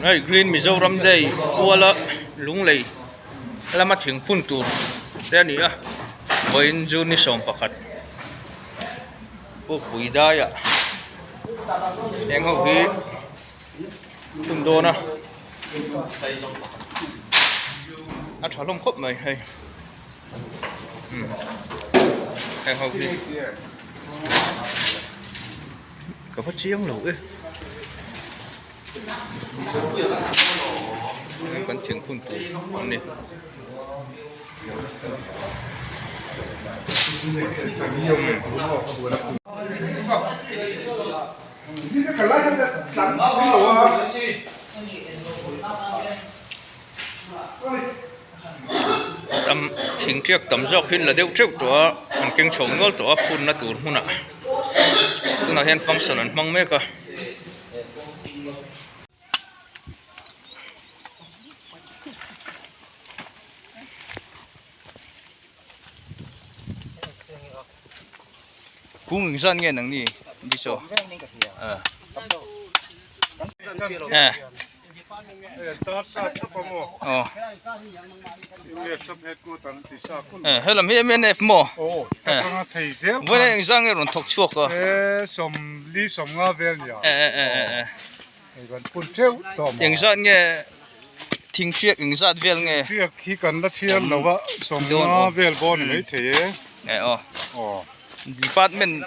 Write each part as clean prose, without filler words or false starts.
Hei Green Mizoram Day kuala lunglei lama thingphun tur te a ni a vawiin June ni 11 pukpui daiah eng ho hi phun dawn a a tha hlawm khawp mai hei umm heng ho hi ka va chiang lo e kan thingphun tur a ni. Tam thing tiak tam zawk hi an la deuh teuh tawh a an keng chho nual tawh a phunna tur hmunah tunah hian function an hmang mek a. Kung engzat nge nang ni Biso? Eh. Oh. Eh, helam hi MNF maw? Eh. Vawiin engzat nge rawn thawk chhuak a? Eh, som li som nga vel nia. Eh eh eh eh. Kan phun teuh tawh maw? Engzat nge thing hriak engzat vel nge? Hriak hi kan la chhiar lo a, sawmnga vel pawh ni mai thei e. E aw. Department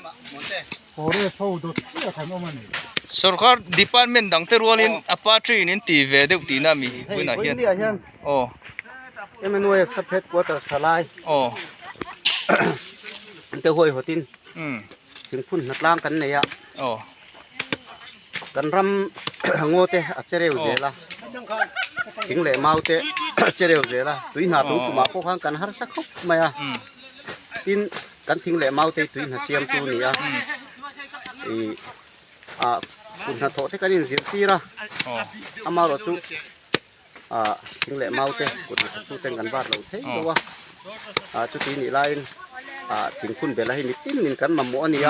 Forest ho dawt chiah kan awm a ni. Sorkar department dang te rualin a party in in ti ve deuh tihna mi vawiinah hian. Hei hian. Aw. MNUF sub headquarters thalai. Aw. Te huaihawtin. Thingphun hnatlang kan nei a. Aw. Kan ram ngaw te a che reu zel a, thing leh mau te a che reu zel a, tui hna tung tumah pawh khan kan harsa khawp mai a, tin kan thing leh mau te hi tui hna siamtu a ni a, ih ah kut hnathawh te kan inzirtir a, amaherawhchu ah thing leh mau te kut hnathawk tu ten kan vat lo thei lo a, ah chuti nih laiin ah thingphun bela hi mitin in kan mamawh a ni a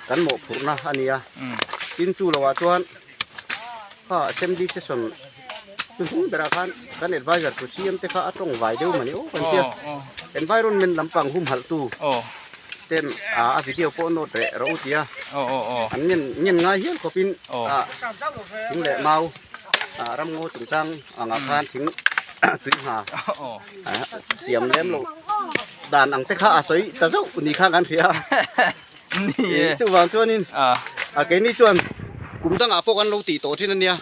kan mawhphurhna a ni a tin chu loah chuan kha assembly session chu hnung berah khan kan advisor thu siam te kha a tawng vai deuh mani aw kan tia environment lampang humhalh tu ten ah a video pawh note reh rawh u tia an ngen ngen ngai hial khawpin ah thing leh mau. Ah ramngaw chungchang angah khan thing tui hna siam lem loh dan ang te kha a sawi ta zauh ni khan kan hria a chuvang chuanin a keini chuan kum dangah pawh kan lo tih tawh thin a nia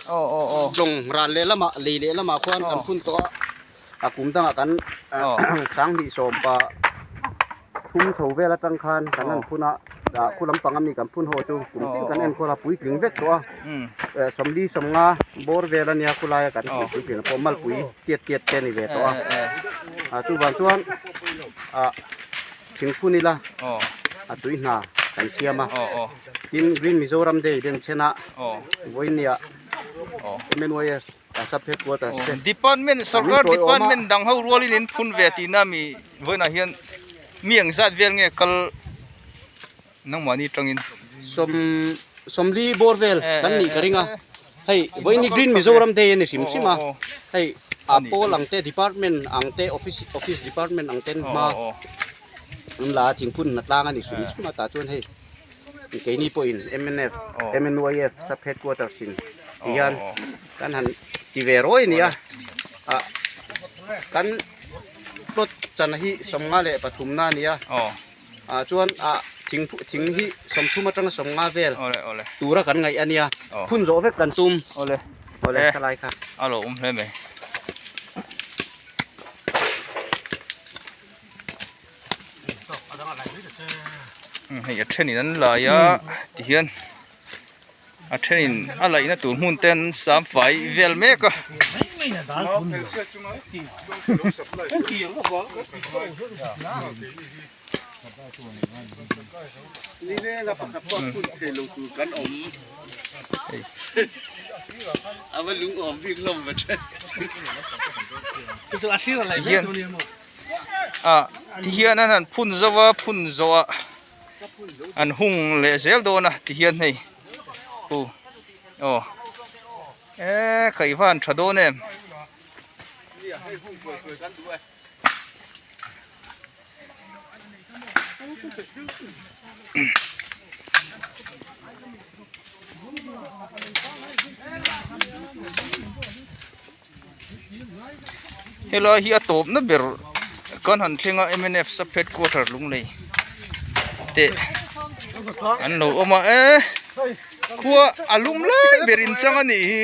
tlawng ral leh lamah lei leh lamah khuan kan phun tawh a a kum dangah kan sanghnih sawmpa Thum chho vel atang khan kan han phun a, ah khu lampang ami kan phun ho chu kum tin kan enkawl a puitling vek tawh a, eh sawmli sawmnga bawr vel ania khu laia kan tih puitling pawh malpui tiat tiat te a ni ve tawh a, ah chuvang chuan ah thingphun ila a tui hna kan siam a, tin Green Mizoram Day denchhen a vawinia MNYS. Department sorkar department dang ho rualin in phun ve tihna mi vawiinah hian mi ang zat vel nge kal nangmahni tangin. Sawm sawmli bawr vel kan nih ka ring a hei vawiin hi Green Mizoram Day a ni hrim hrim a hei a pawl ang te department ang te office office department ang ten hma an la a thingphun hna tlang a ni hrim hrim a tah chuan hei keini pawhin MNF MNYF sub headquarters in ti hian kan han ti ve rawi a ni a ah kan plot chan hi 53 na a ni a ah chuan ah thing thing hi 30 atanga 50 vel tura kan ngaih a nia phun zawh vek kan tum awle awle thalai kha a lo awm hle mai. Hei a thenin an lai a tihian a thenin a laihna tur hmun te an sam fai vel mek a. Ah tihian an han phun zauh a phun zawh ah an hung leh zel dawn a tihian hei khu aw. E kai van tha dawn em. Helai hi a tawpna ber kan han thleng a mnf sub headquarter Lunglei te an lo awm a e khua a lum lai ber in chang a nih hi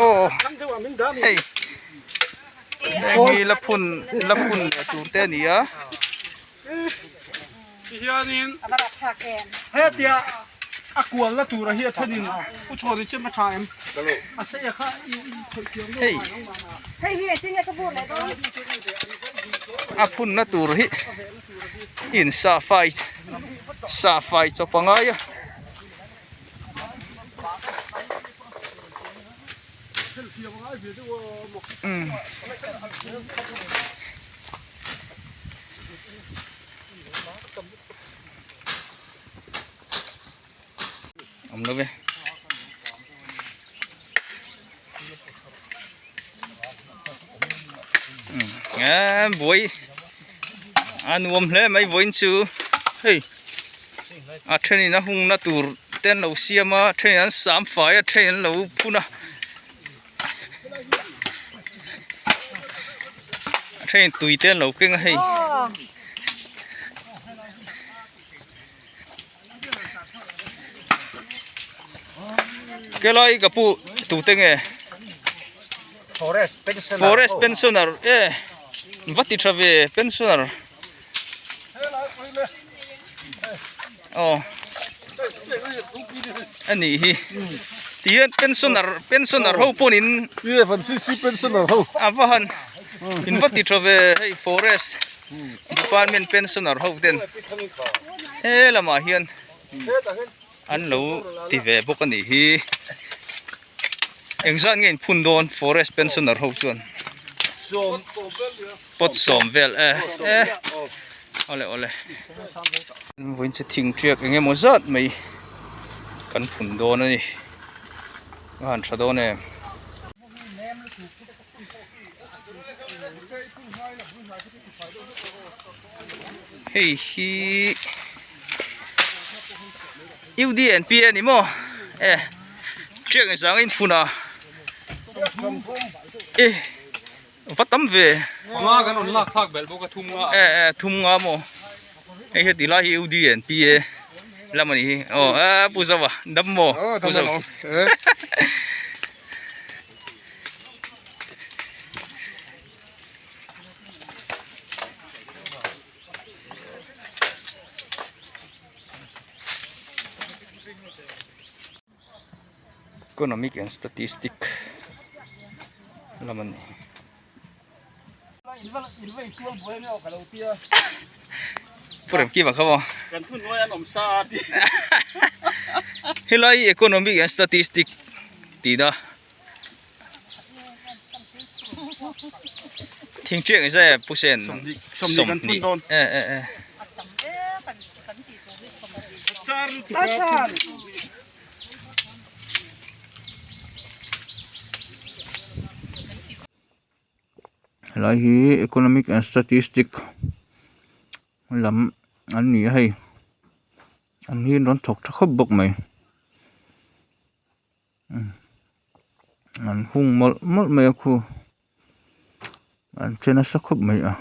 aw hei heng hi la phun la phun leh tur te a ni a. Tihianin hetia a kualna tura hi a thenin u chhawn i chem a tha em? A sei a kha i khawih thiam deuh Hei. Hei hi engtin nge ka bur leh dawn? A phunna tur hi in sah fai sah fai chawp a ngai a. Umm. Awm lo ve. Umm buai a nuam hle mai vawiin chu hei a thenin a hungna tur te an lo siam a a thenin an sam fai a a thenin an lo phun a. A thenin tui te an lo keng a hei. Kelai ka pu tute nge? Forest pensioner. Forest pensioner e va ti tha ve pensioner. Aw a nih hi ti hian pensioner pensioner ho pawhin in pensioner ho a va han in va ti tha ve hei forest department pensioner ho ten he lamah hian an lo ti ve bawk a nih hi engzat nge in phun dawn forest pensioner ho chuan. Pot sawm vel e e awle awle vawiin chu thing tiak eng emaw zat mai kan phun dawn a ni a han tha dawn em. Hei hi UDNP a ni maw e tiak engzang a inphun a e. Va tam ve. Nga kan rawn lak thlak belh bawk a thum nga. E e thum nga maw. Hei heti lai hi UDNPA lam a nih hi. Aw e Pu Zova dam maw Pu Zova. Economic and statistic lam a ni. Pu Remkima kha maw? Helai economic and statistic tihna thingṭiak ni zai pu sen sawmhnih e e e. Helai hi economic and statistic lam an ni a hei an hi an rawn thawk tha khawp bawk mai. An hung mawlh mawlh mai a khu an che nasa khawp mai a.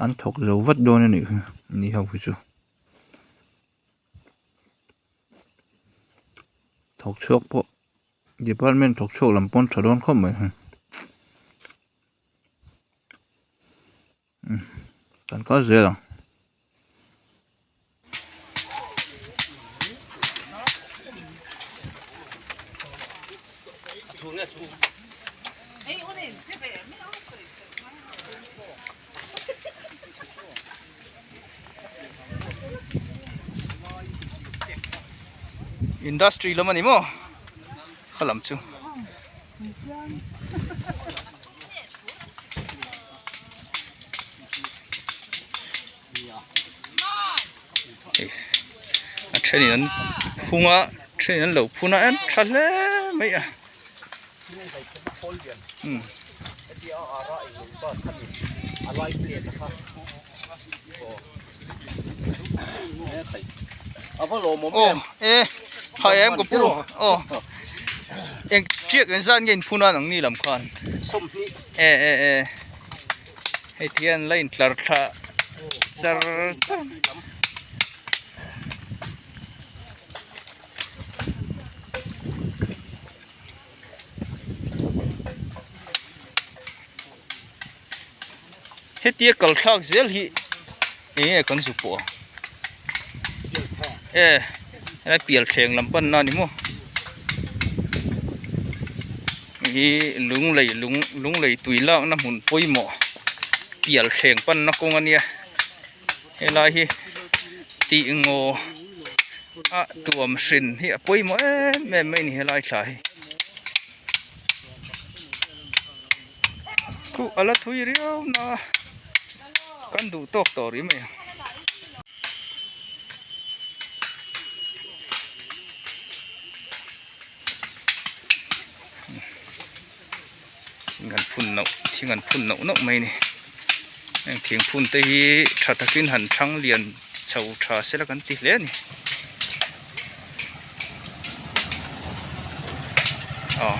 An thawk zo vat dawn a nih hi ni ho hi chu thawk chhuak pawh department thawk chhuak lam pawh an tha dawn khawp mai. Kan kal zel ang. Industry lam a ni maw kha lam chu. Hei a thenin an hung a thenin an lo phun a en tha hle mai a. Umm. Aw e tha em ka pu aw eng chiak eng zat nge in phun a nang ni lam khan e e e hei ti hian la in tlar thla char char. Hetia kal thlak zel hi eng nge kan zu pawh ang e helai pial thleng lam pan na ni maw hi lunglei lung lunglei tui lakna hmun pawimawh pial thleng panna kawng a nia helai hi tih ngaw a tuam hrin hi a pawimawh em em mai a ni helai thla hi. Khuh a la thui riau na a kan duh tawk tawh rih mai ang. Thing an phun noh thing an phun noh noh mai a ni heng thing phun te hi tha takin han thang lian chho tha sela kan ti hle a ni. Aw.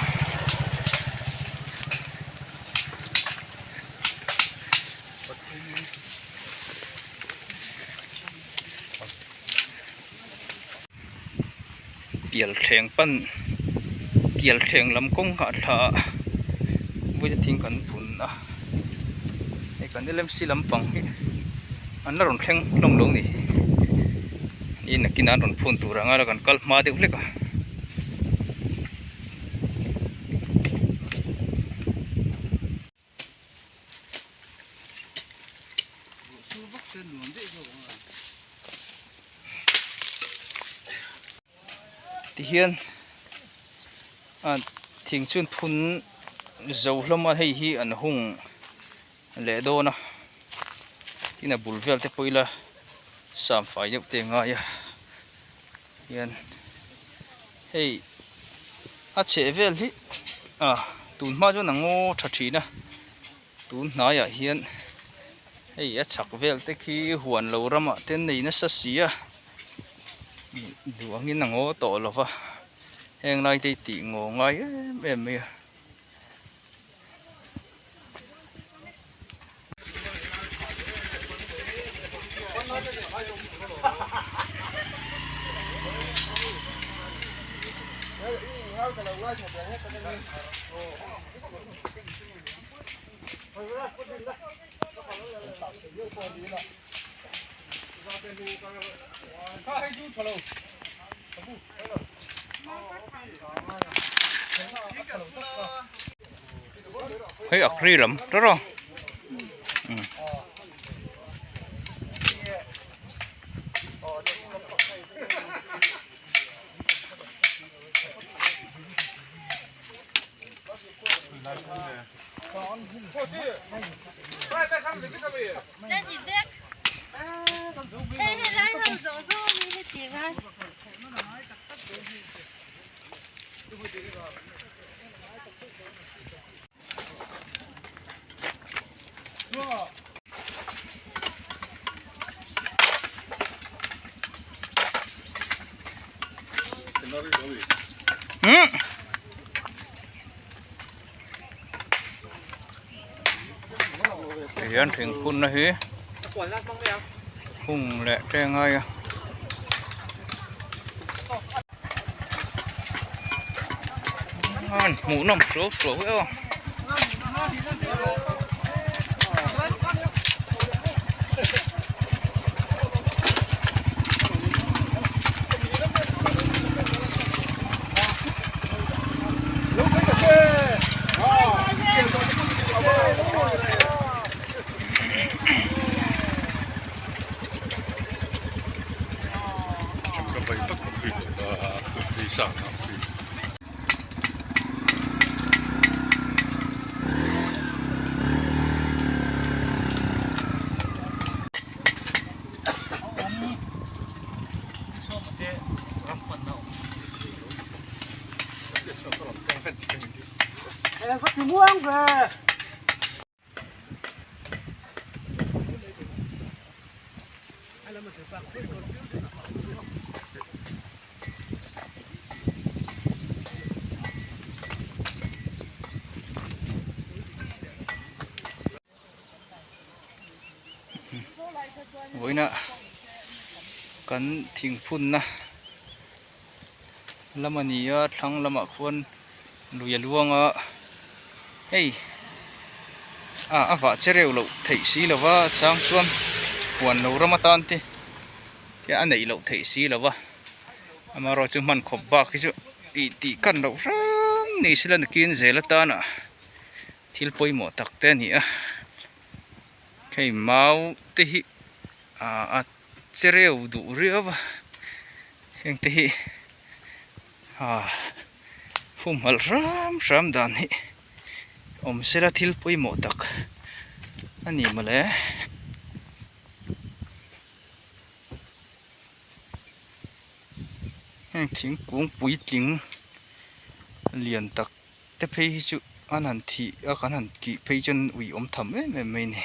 Pial thleng pan pial thleng lam kawng ah thla ah vawi thing kan phun a hei kan L M C lampang hi an la rawn thleng hlawm lo ni ni nakin an rawn phun tur ang a kan kal hma deuh hlek a. Tihian ah thing chu an phun zo hlawm a hei hi an hung leh dawn a tin a bul vel te pawh ila sam fai deuh te a ngai a hian hei a chheh vel hi ah tun hma chuan a ngaw tha thin a tun hnaiah hian hei a chhak vel te khi huan lo ramah te an nei nasa si a duh angin a ngaw tawh lo va heng lai te hi tih ngaw ngai em em mai a. Hei a kri lam tawrh a umm. Hmm. Hian thingphun na hi hung leh tengai a. An hmuh nawm hruau hruau e aw. muang ve. Vawiina kan thingphunna lam a ni a thlang lamah khuan lui a luang a hei ah a vah che reuh loh theih si lo va chang chuan huan lo ram atan te te a neih loh theih si lo va amaherawhchu hman khawp bak hi chu tih tih kan loh hrang ni sela nakin zel atana. Thil pawimawh tak te a ni a, hei mau te hi ah a che reu duh riau a, heng te hi ah humhalh hram hram dan hi awm sela thil pawimawh tak a ni mawle. Heng thingkung puitling lian tak. Te phei hi chu an han thih a kan han tih phei chuan ui awm tham em em mai a ni.